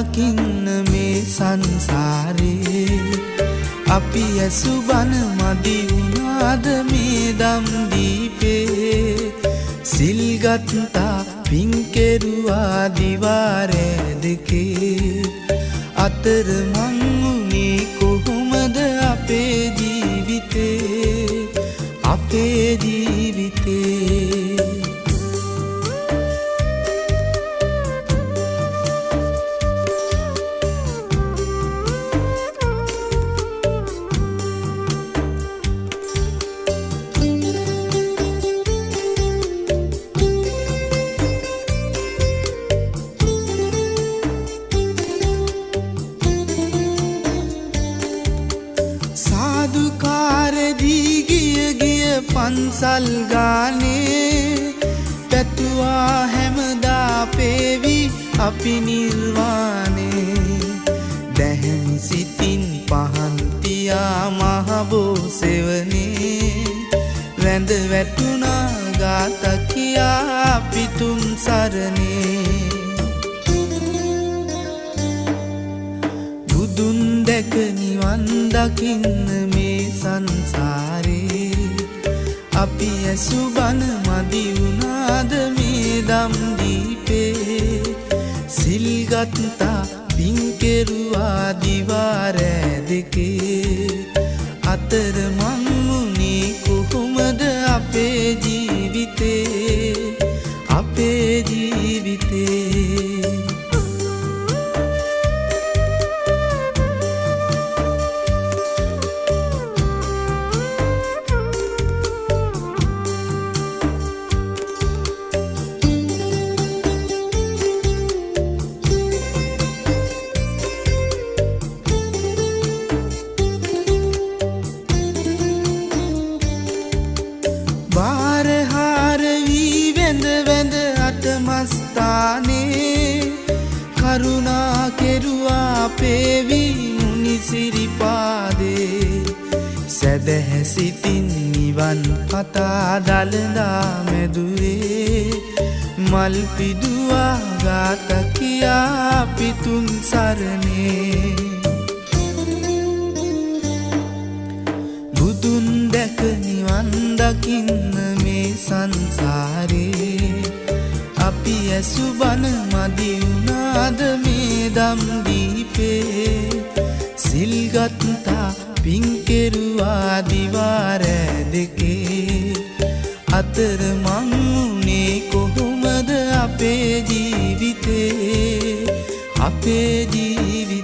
දකින්න මේ සංසාරේ. අපි ඇසු බණ මදි වුණාද මේ දම් දීපේ. සිල් ගත්තා පින් කෙරුවා දිවා රෑ දෙකේ. අතර මං වුණේ කොහොමද අපේ ජීවිතේ, අපේ ජීවිතේ. සාදුකාර දී ගිය ගිය පන්සල් ගානේ පැතුවා හැමදා පේවි අපි නිර්වාණේ. දැහැමි සිතින් පහන් තියා මහබෝ සෙවනේ වැඳ වැටුණා ගාත කියා අපි තුන් සරණේ. බුදුන් දැක නිවන් දකින්න මේ සංසාරේ. අපි ඇසු බණ මදි වුණාද මේ දම් දීපේ. සිල් ගත්තා පින් කෙරුවා දිවා රෑ දෙකේ. අතර මං වුණේ කොහොමද අපේ ජීවිතේ, අපේ ජීවිතේ. බාරහාර වී වැඳ වැඳ අටමස්ථානේ කරුණා කෙරුවා පේවි මුනි සිරිපාදේ. සැදැහැ සිතින් නිවන් පතා දළදා මැදුවේ මල් පිදුවා ගාත කියා අපි තුන් සරණේ. බුදුන් දැක නිවන් දකින්න මේ සංසාරේ. අපි ඇසු බණ මදි වුණාද මේ දම් දීපේ. සිල් ගත්තා පින් කෙරුවා දිවා රෑ දෙකේ. අතර මං වුණේ කොහොමද අපේ ජීවිතේ, අපේ ජීවිතේ.